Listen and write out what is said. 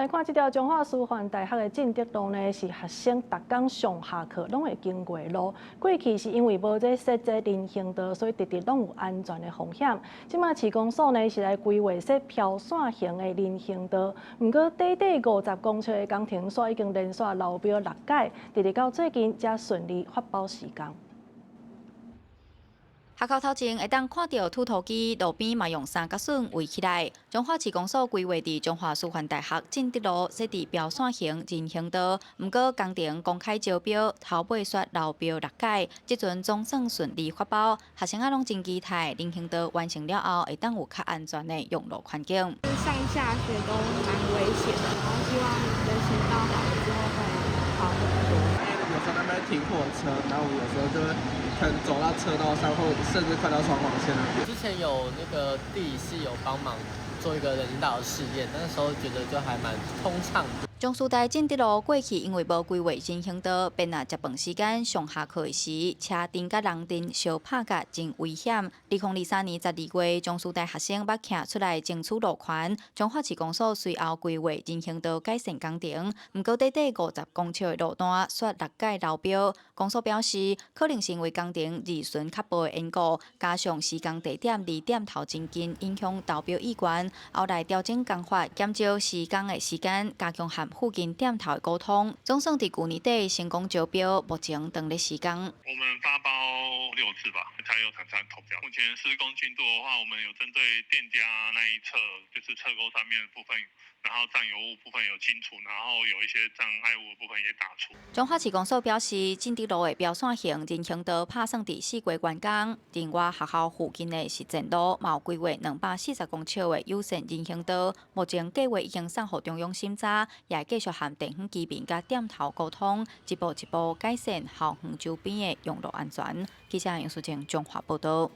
來看這條彰化師範大學的進德路呢，是學生逐工上下課攏會經過的路。過去是因為無這設這人行道，所以直直攏有安全的風險。這馬市公所呢是來規劃設飄線型的人行道，毋過短短50公尺的工程，煞已經連續流標六擺，直直到最近才順利發包施工。學校頭前會當看著推土機，路邊嘛用三角筍圍起來。彰化市公所規劃佇彰化師範大學進德路設置標線型人行道，毋過工程公開招標，頭尾煞流標六擺，這陣總算順利發包。學生仔攏真期待人行道完成了後，會當有較安全的用路環境。上下學都蠻危險的，然後希望人行道好了之後會好很多。因為有時候那邊停貨車，然後我有時候就會可能走到車道上，或甚至快到雙黃線那邊。之前有那個地理系有幫忙做一個人行道的試驗，那時候覺得就還蠻通暢的。彰師大進德路過去因為無規劃人行道，便若食飯時間上下課時，車陣佮人陣相拍甲真危險。2023年12月，彰師大學生捌徛出來爭取路權，彰化市公所隨後規劃人行道改善工程，毋過短短50公尺的路段，煞六擺流標。公所表示，可能是因為工程二旬較薄的緣故，加上施工地點離店頭真近，影響投標意願。後來調整工法，減少施工的時間，加強和附近店頭的溝通，總算佇舊年底成功招標，目前正咧施工。我們發包六次吧，才有廠商投標。目前施工進度的話，我們有針對店家那一側，就是側溝上面的部分，然後佔有物部分有清除，然後有一些障礙物的部分也打除。彰化市公所表示，進德路的標線型人行道拍算佇4月完工。另外，學校附近的實踐路嘛有規劃240公尺的友善人行道，目前計劃已經送予中央審查，也會繼續和地方居民佮店頭溝通，一步一步改善校園周邊的用路安全。記者楊淑靜彰化報導。